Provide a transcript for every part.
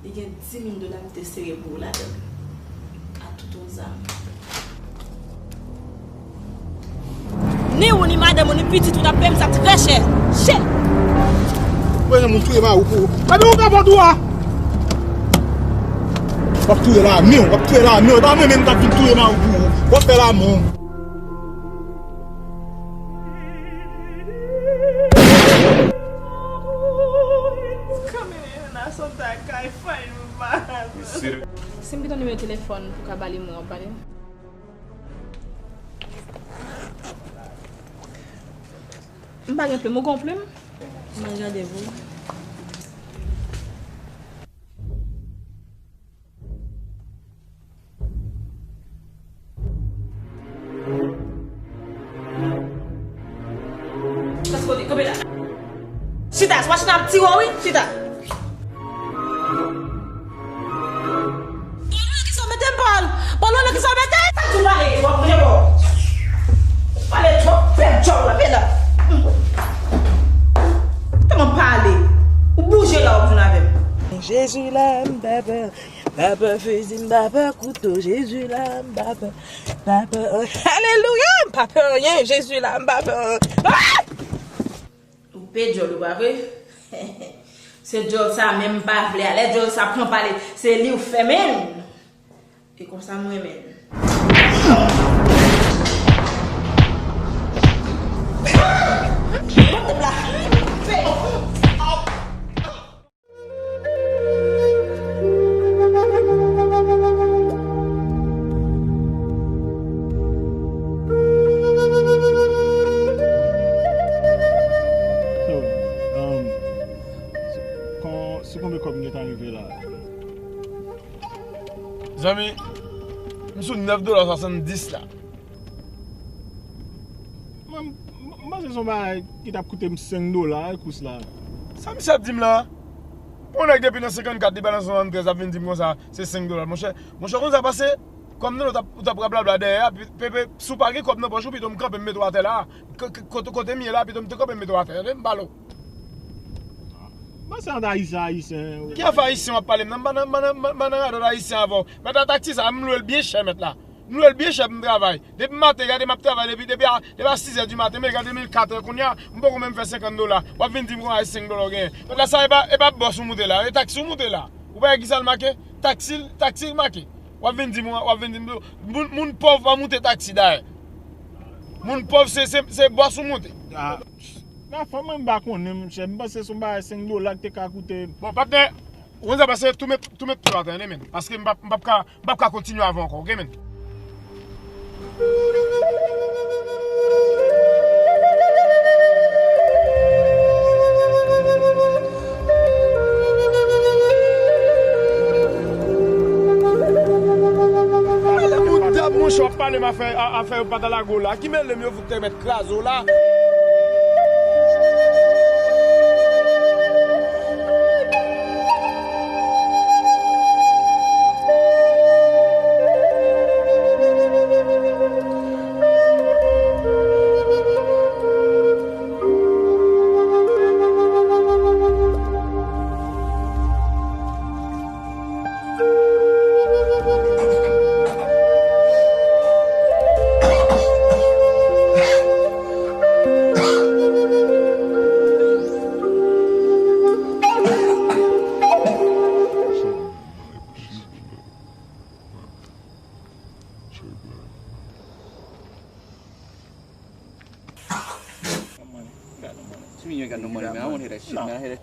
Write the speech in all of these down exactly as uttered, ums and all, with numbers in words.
Li gen dis mil dola m te sere pou ou ladan l. A tout yon zam. Ni ou, ni madanm ou, ni pitit ou t ap peye m sa trè chè. Chè! Mwen, moun touye mari w pou ou. Epi ou ka vòt ou a? W ap touye la, men w ap touye la, men w pa renmen m t ap vin touye mari w pou ou. W ap fè la, men w. Coming in and I saw that guy fighting with my husband. Si m gen yon nimewo telefòn pou ka ba li, mwen ap pale. M pa gen plim, ou gon plim? Mwen gade pou. Chita, se pa chita ap tire w, wi, chita. Paul, nan kisa w mete m, Paul? Paul, nan kisa w mete m? Sa di w pale twòp, men bon. Ou pale twòp, pèp djòl la, men la. Tèlman pale. Ou bouje la, w ap vin avè m. Jezi la, m pa pè. M pa pè fizi, m pa pè kouto, Jezi la, m pa pè. M pa pè, alelouya, m pa pè anyen, Jezi la, m pa pè anyen. Ah! Ou pe djòl ou pa vre? Se djòl sa menm m pa vle a. Lè djòl sa pran pale, se li ou fè menm. E konsa m renmen l. So, um, se, kon, se konbyen kòb m gentan rive la? Zanmi, m sou nèf dola swasanndis la. Mwen, m, m panse se yon bagay ki t ap koute m senk dola, kous la. Sa misye ap di m la? Pou yon nèg depi nan senkannkat li balanse swasantrèz ap vin di m konsa, se senk dola. Monchè, monchè, ou konn sa pase? Kòm nan ou t ap, ou t ap rablabla dèyè a, pi, pe, pe, si w pa gen kòb nan pòch ou, pito m kanpe m mete w atè la. K-, k-, kote, kote m ye la, pito m te kanpe m mete w atè, tande m pale w. Mwen se ant ayisyen, ayisyen. Ki afè ayisyen w ap pale m nan? M pa nan, m pa nan, m pa nan radòt ayisyen avè w. Mèt la taksi sa, m lwe l byen chè, mèt la. M lwe l byen chè pou m travay. Depi maten, gade m ap travay depi, depi a, depi a sizè di maten, men gade men l katrè kounye a, m poko menm fè senkant dola. W ap vin di m konsa se senk dola w genyen. Mèt la sa e pa, e pa bòs ou moute la, e taksi w moute la. Ou pa wè kisa l make? Taksi, taksi l make. W ap vin di m, w ap vin di m, moun, moun pòv pa moute taksi dayè. Moun pòv se, se, se bòs ou moute. Ah. Nan fò mwen m pa konnen, monchè. M panse se yon bagay senk dola ki te ka koute. Bon, patnè, ou konn sa pase, tou met, tou met tou atè, men. Paske m p ap, m p ap ka, m p ap ka kontinye avè w ankò, oke, men. Mouda, monchè, w ap pale m afè, a, afè yo pa t al lago la. Ki mele m yo fout te mèt kraze w la. What you mean you ain't got no money, man? I don't wanna hear that shit, man. I hear that.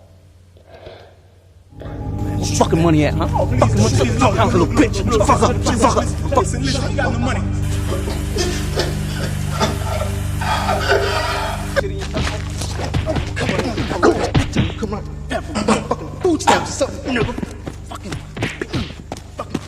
Where fucking money at, huh? Fucking money, shut the fuck up, little bitch. Fuck up, fuck up, fuck. Listen, listen, you got no money. Come on, come on, come on. Fucking food stamps or something, nigga. Fucking, fucking.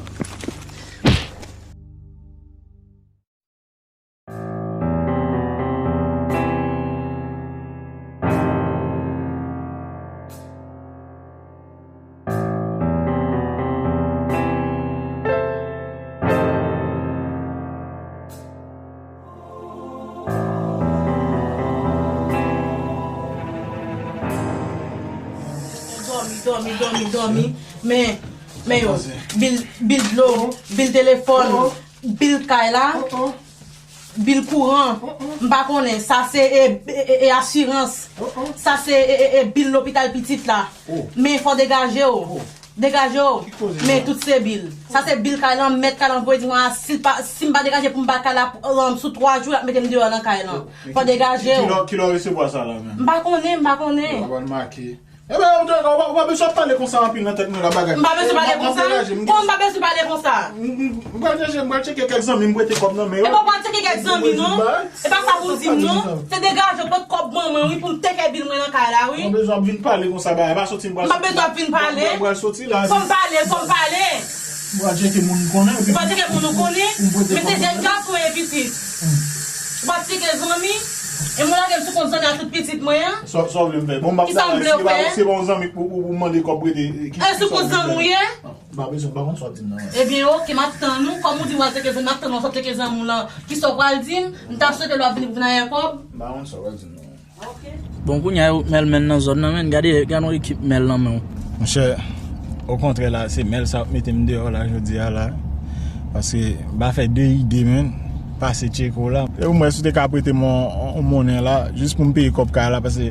Dòmi, dòmi, dòmi, dòmi. Men, Men yo, bil, bil dlo, bil telefòn, bil kay la, bil kouran, m pa konnen, sa se e, e, e, e asirans, sa se e, e, e bil lopital pitit la. Men fò degaje w, degaje w, men tout se bil. Sa se bil kay la, mèt kay la voye di mwen, si l pa, si m pa degaje pou m ba kay la pou, um, sou twa jou, l ap mete m deyò nan kay la. Fò degaje w. Kilè w resevwa sa la menm? M pa konnen, m pa konnen. Yo pa make. Ebyen, ou pa, ou pa bezwen ap pale konsa anpil nan tèt mwen la bagay. M pa bezwen pale konsa. Kòman m pa bezwen pale konsa? M pral degaje, m pral tcheke kèk zanmi m prete kòb nan men yo. Epa w pral tcheke kèk zanmi non. E pa sa pou di m non. Se degaje w pot kòb ban mwen wi pou m teke bil mwen nan kay la wi. M pa bezwen ap vin pale konsa bagay. Pa soti m pral soti. M pa bezwen ap vin pale. M pral soti la. Fò m pale, fò m pale. M pral tcheke moun m konnen. M pral tcheke moun ou konnen. Men se jèn gason ye pitit. M pral tcheke zanmi. E mwen lage m sou kont zanmi a tout pitit mwen an. Sa w vle m fè? Bon, m ap travay. Si se pa yon zanmi pou, pou, pou mande kòb prete, ki, e sou kont zanmi w ye? M pa bezwen, m pa konn sa w ap di m nan. Ebyen, oke, m ap tann ou. Kòm ou di w al tcheke zanmi, m ap tann ou, w ap tcheke zanmi w lan. Kisa w pral di m? M ta swete lè w ap vini pou vin al kòb. M pa konn sa w pral di m nan. Bon, kounye a yo mèl menn nan zòn nan, menn. Gade, gade yon ekip mèl nan men w. Monchè, okontrè la, se mèl sa ap mete m deyò la, jodi a la. Paske m pa fè de ide, menn. Pase tcheke w la. E ou mwen, si w te ka prete m yon, yon monnen la, jis pou m peye kòb kay la, paske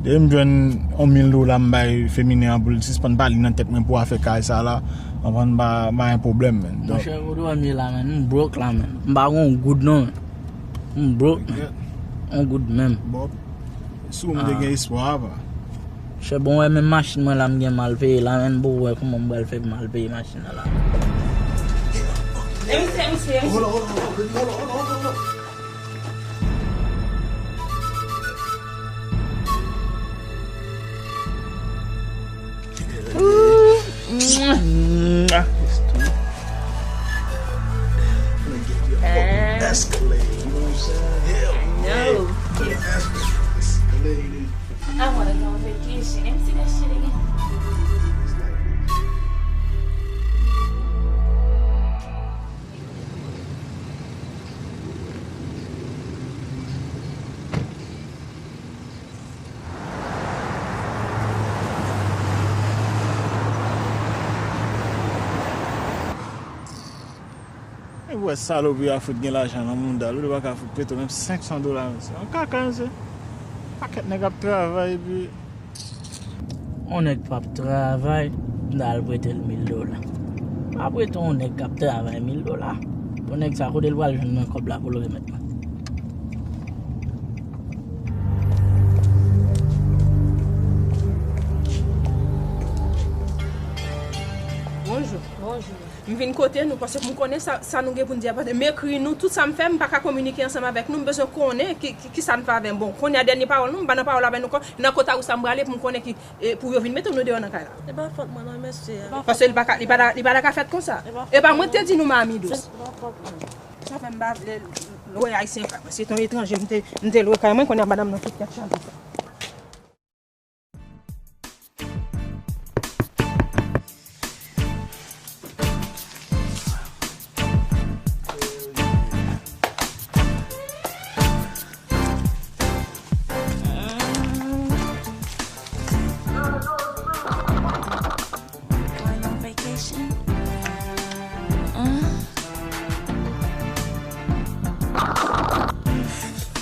depi m jwenn yon mil dola m bay feminen an pou l sispann pale nan tèt mwen pou afè kay sa la, anvan m pa, m pa gen pwoblèm, menn. Donk, monchè, kote w wè m ye la, menn? M broke la, menn. M pa gen yon goud non, menn. M broke, menn. Yon goud menm. Bon, si w m te gen espwa apa. Chè, bon, wè menm machin mwen la m gen m al peye la, menn, pou wè kòman m pral fè pou m al peye machin nan la. E misye, misye, misye. Hold on, hold on, hold on, baby, hold on, hold on, hold on, hold on. Escalade, you know what I'm saying? Hell yeah. No. To the Escalade. I wanna go on vacation. Let me see that shit again. E wè salopri a fout gen lajan nan mouda l, li pa ka fout prete w menm senk san dola, mesye. An kaka, mesye. Pakèt nèg ap travay, epi yon nèg p ap travay, m ta al prete l mil dola. Pa prete yon nèg k ap travay mil dola. Bon, nèg sa, kote l pral jwenn nan kòb la pou l remèt mwen? Bonjou. Bonjou. M vin kote nou, paske pou m konnen sa, sa nou gen pou n di a, paske m ekri nou, tout sa m fè, m pa ka kominike ansanm avèk nou, m bezwen konnen ki, ki, ki sa n fè avè m. Bon, kounye a dènye pawòl nou, m pa nan pawòl avè nou ankò, nan kota ou sa m prale pou m konnen ki, e, pou yo vin mete nou deyò nan kay la. E pa fòt mwen non, mesye a. Paske li pa ka, li pa ta, li pa ta ka fèt konsa. E pa mwen ki te di nou Mami Dous. E pa fòt mwen. Sa fè m pa vle lwe Ayisyen kay mwen. Se te yon etranje, m te, m te lwe kay mwen, kounye a madanm nan tout tèt chaje. Going on vacation? Mm.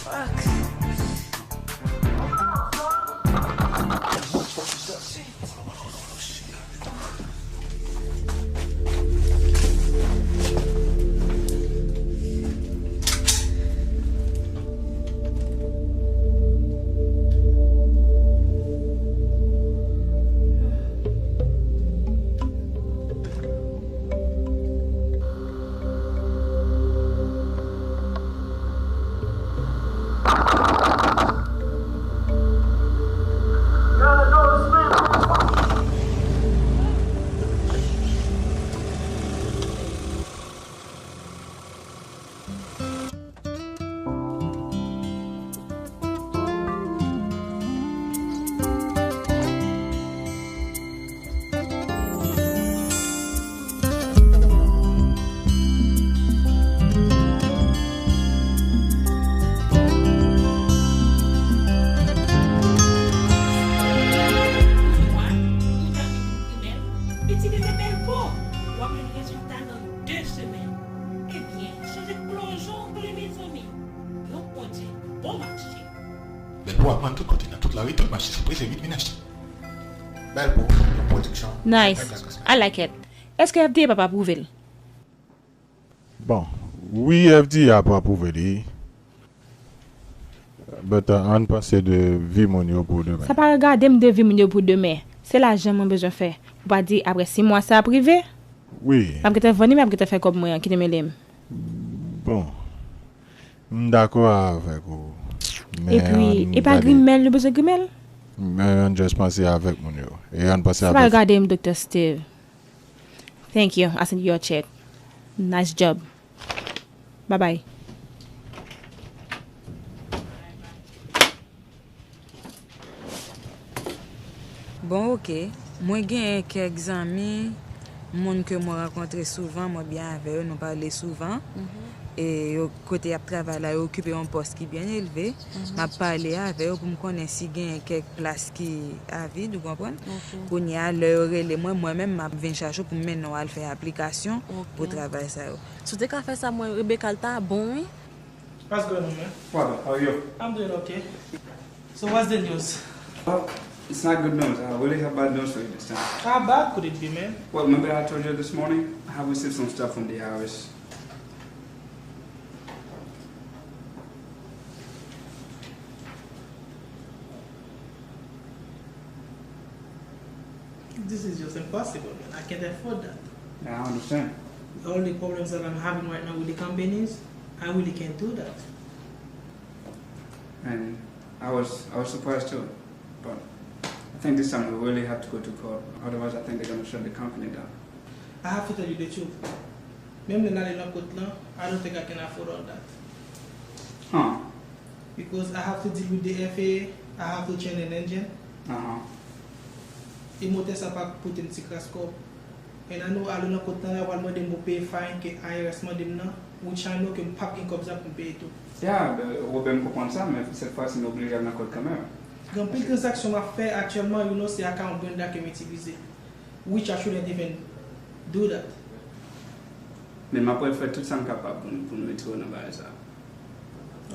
Fuck. Si li te bèl po, w ap jwenn rezilta nan de semèn. Ebyen, chanje plonjon angle, mezanmi. Yon pwodui bon mache. Bèl po ap vann tout kote, nan tout lari, tout mache, se prese vit vin achte. Bèl po, yon pwodiksyon. Nice. I like it. Èske F D A p ap apwouve l? Bon, wi, F D A ap apwouve li. But, uh, ann panse de vi moun yo pou demen. Sa pa regade m de vi moun yo pou demen. Se lajan mwen bezwen fè. Pou pa di apre sis mwa sa ap rive. Wi. M ap gentan vann li, m ap gentan fè kòb mwen an, kite mele m. Bon. M dakò avèk ou. Men epi, ann e pa gade grimèl nou bezwen grimèl? Men ann just panse avèk moun yo. E ann panse avèk. Sa pa regade m, Doktè Steve. Thank you. I send you your check. Nice job. Bye bye. Bon, oke. Mwen genyen kèk zanmi, moun ke mwen rankontre souvan, mwen byen avè yo, nou pale souvan. E yo, kote y ap travay la, yo okipe yon pòs ki byen elve. M ap pale avè yo pou m konnen si genyen kèk plas ki avid, ou konprann? Kounye a, lè yo rele mwen, mwen menm, m ap vin chache w pou m mennen w al fè aplikasyon pou travay sa yo. Si w te ka fè sa, mwen, Rebecca, l ta bon, wi. What's going on, man? What? How are you? I'm doing okay. So what's the news? Well, it's not good news. I really have bad news for you this time. How bad could it be, man? Well, remember I told you this morning? I have received some stuff from the I R S. This is just impossible, man. I can't afford that. Yeah, I understand. All the problems that I'm having right now with the companies, I really can't do that. And I was, I was surprised too. But I think this time we really have to go to court. Otherwise, I think they're gonna shut the company down. I have to tell you the truth. Menm lè n ale nan kot lan, I don't think I can afford all that. Huh. Because I have to deal with the F A A, I have to change an engine. Uh-huh. E motè sa pa koute m ti kras kòb. And I know, ale nan kot lan, y a pral mande m pou peye fine ke I R S mande m nan, which I know ke m p ap gen kòb sa pou m peye tou. Yeah, ben, Robert, m konprann sa, men sèt fwa si nou oblije al nan kot kanmenm. Gen anpil tranzaksyon m ap fè aktyèlman, you know, se account Brenda ke m itilize, which I shouldn't even do that. Men m ap fè tout sa m kapab pou nou, pou nou retire w nan bagay sa.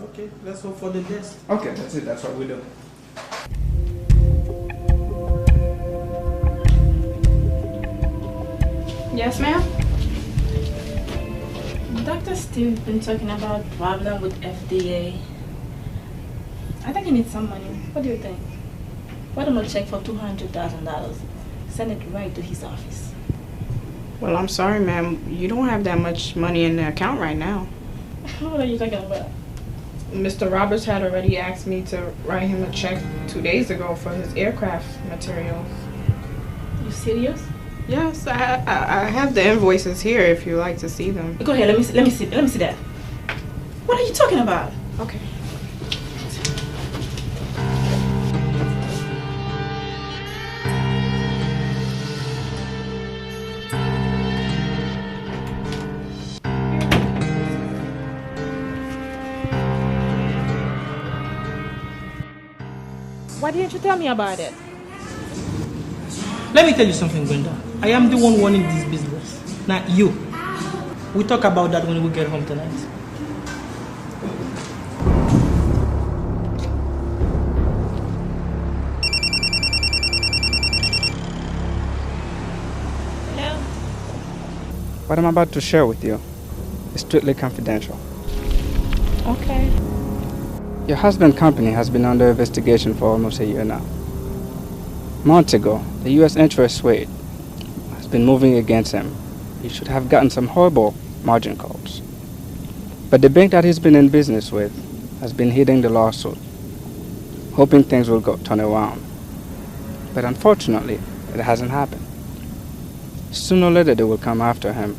Okay, let's hope for the best. Okay, that's it. That's what we do. Yes, ma'am. Doctor Steve been talking about problem with F D A. I think he needs some money. What do you think? Write him a check for two hundred thousand dollars. Send it right to his office. Well, I'm sorry, ma'am. You don't have that much money in the account right now. What are you talking about? Mister Roberts had already asked me to write him a check two days ago for his aircraft materials. You serious? Yes, I, I, I have the invoices here if you like to see them. Go ahead, let me see, let me see, let me see that. What are you talking about? Okay. Why didn't you tell me about it? Let me tell you something, Brenda. I am the one running this business, not you. We talk about that when we get home tonight. Hello? What I'm about to share with you is strictly confidential. Okay. Your husband's company has been under investigation for almost a year now. Months ago, the U S interest rate has been moving against him. He should have gotten some horrible margin calls. But the bank that he's been in business with has been hitting the lawsuit, hoping things will go turn around. But unfortunately, it hasn't happened. Sooner or later, they will come after him.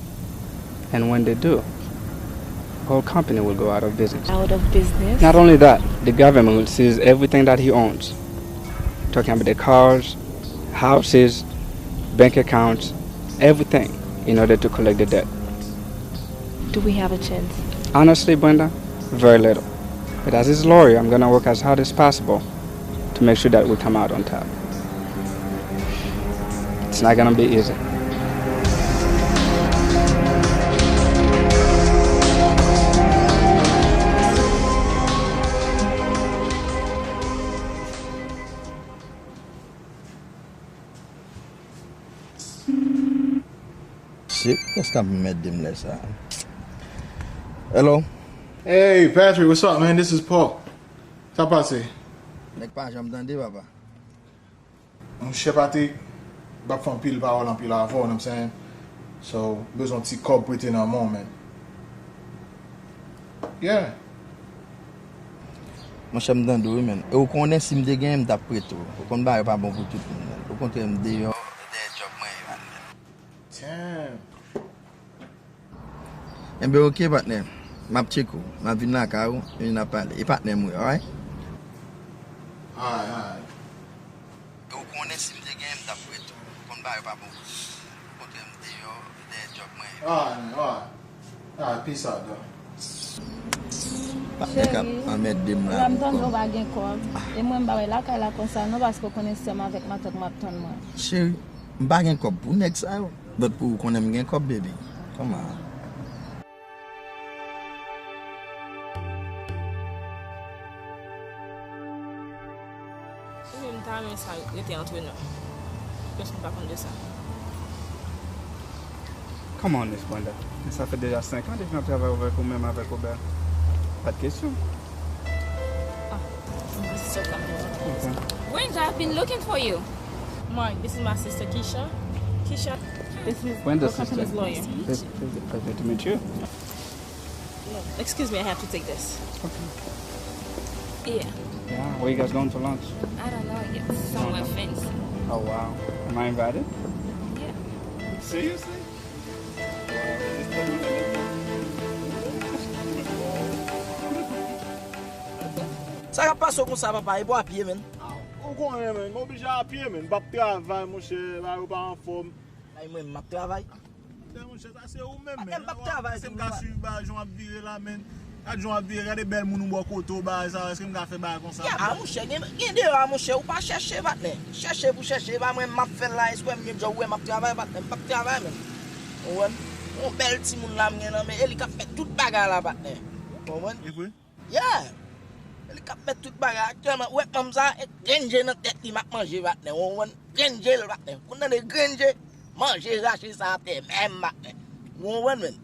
And when they do, the whole company will go out of business. Out of business? Not only that, the government will seize everything that he owns. Talking about the cars, houses, bank accounts, everything in order to collect the debt. Do we have a chance? Honestly, Brenda, very little. But as his lawyer, I'm gonna work as hard as possible to make sure that we come out on top. It's not gonna be easy. Kiyès k ap mède m lè sa? Hello? Hey, Patrick, what's up, man? This is Paul. Sa pase? Nèg pa janm tande, papa. Monchè Patrick, m p ap fè anpil pawòl, anpil avè w, you know what I'm saying? So, m bezwen yon ti kòb prete nan men w, man. Yeah. Monchè, m tande w, wi, man. E w konnen si m te genyen, m t ap prete w. Ou konn bagay yo pa bon pou tout moun, man. Okontrè, m deyò, dèyè djòb mwen ye, man. Damn. Enben, oke, patnè. M ap tcheke w. M ap vin lakay ou, epi n ap pale. E patnè m ou ye, alright? Alright, alright. E w konnen si m te genyen, m t ap prete w. Ou konn bagay yo pa bon. Okontrè, m deyò, dèyè djòb mwen ye. Alright, man, alright. Alright, peace out, dawg. Patnè k ap anmède m la ankò. Cheri, m tande w pa gen kòb. E mwen, m pa wè lakay la konsa non, paske w konnen sè m avèk matant m ap tann mwen. Cheri, m pa gen kòb pou nèg sa yo. But pou ou konnen m gen kòb, baby. Kòman? Wi, m ta renmen sa rete antre nou. Pèsonn pa konn de sa. Come on, Miss Brenda. Men sa fè deja senk an depi m ap travay avèk ou menm avèk Obè. Pa de kesyon. Ah, this is so comfortable. Okay. Brenda, I've been looking for you. Mark, this is my sister Keisha. Keisha, this is Brenda, her company's lawyer. Pleasure, pleasure, pleasure to meet you. No, excuse me, I have to take this. Okay. Yeah. Yeah, where you guys going to lunch? I don't know yet. Somewhere fancy. Oh, wow. Am I invited? Yeah. Seriously? Sa k ap pase w konsa, papa? E pou w a pye, menn? Ou konnen, menn, m oblije a pye, menn. M p ap travay, monchè, bagay yo pa anfòm. Ay, mwen, m ap travay. Monchè, sa se ou menm, menn. M p ap travay. Èske m ka swiv bagay jan w ap vire la, menn? Gad jan w ap vire, gade bèl moun ou bò kote w, bagay sa, èske m ka fè bagay konsa? A, monchè, gen, gen deyò a, monchè, ou pa chèche, patnè. Chèche pou chèche, e pa mwen m ap fè l la, èske w wè m gen djòb, ou wè m ap travay, patnè, m p ap travay, menn. Ou wè m? Yon bèl timoun la m gen nan men, e li k ap fè tout bagay la, patnè. Ou konprann? E vre? Yeah! E li k ap mèt tout bagay aktyèlman. Ou wè manm sa, e grenn je nan tèt li m ap manje, patnè. Ou konprann? Grenn je l, patnè. Ou konn tande grenn je? Manje rache sa atè menm, patnè. Ou konprann, menn?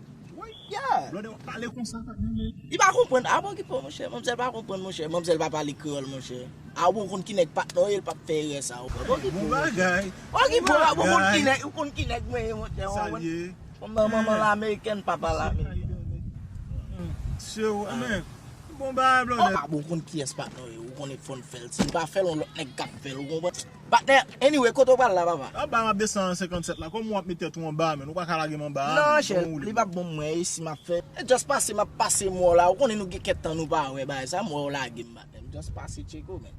Yeah! Blòdè, w ap pale konsa, patnè, men. Li pa konprann. A bon, ki po, monchè. Manmzèl pa konprann, monchè. Manmzèl pa pale kreyòl, monchè. A bon, ou konn ki nèg patnè w ye, l p ap fè erè sa. Ou konprann? Bon, ki po, monchè. Bon bagay. Bon, ki po, a bon, ou konn ki nèg, ou konn ki nèg mwen ye, monchè. Ou konprann? Manman, manman l amerikèn, papa l amerikèn. Show, men, bon bagay, blòdè. Ou pa bon konn kiyès patnè w ye, ou konnen fò n fè l. Si n pa fè l, yon lòt nèg k ap fè l, ou konprann? Patnè, anyway, kote w pral la, papa? Anba, m ap desann senkannsenk la. Kòman w ap met tèt ou anba, men? Ou pa ka lage m anba a, men. Non, chè, li p ap bon mwen, e si m ap fè. E just pase, m ap pase m wè w la. Ou konnen nou gen kèk tan nou pa wè, bagay sa, m wè w lage m, patnè. M just pase tcheke w, men.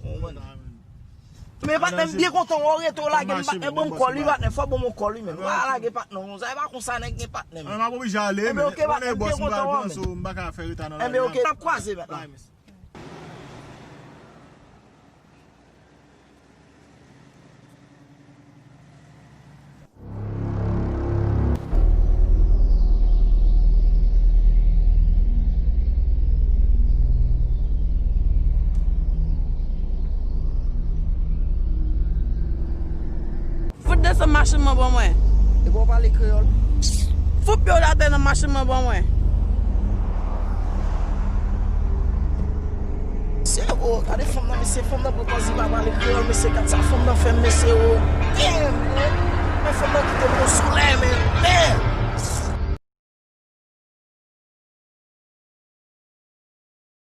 Ou konprann? Men patnè, m byen kontan wè w rete w lage m, patnè, ban m kòl li, patnè, fò ban m yon kòl li, men. Ou pa lage patnè w konsa, e pa konsa nèg gen patnè, men. Mwen m ap oblije ale, men. Enben, oke, patnè, m byen kontan wè w, men. M pa ka fè reta nan lari. Enben, oke, n ap kwaze mentnan. Fout desann machin mwen ban mwen. E pou w pale kreyòl. Fout pye w atè nan machin mwen ban mwen. Mesye, o, gade fanm nan, mesye, fanm nan pran kòz li pa pale kreyòl, mesye, gad sa fanm nan fè m, mesye, o. Damn, man. Men fanm nan kite m nan solèy, man. Damn.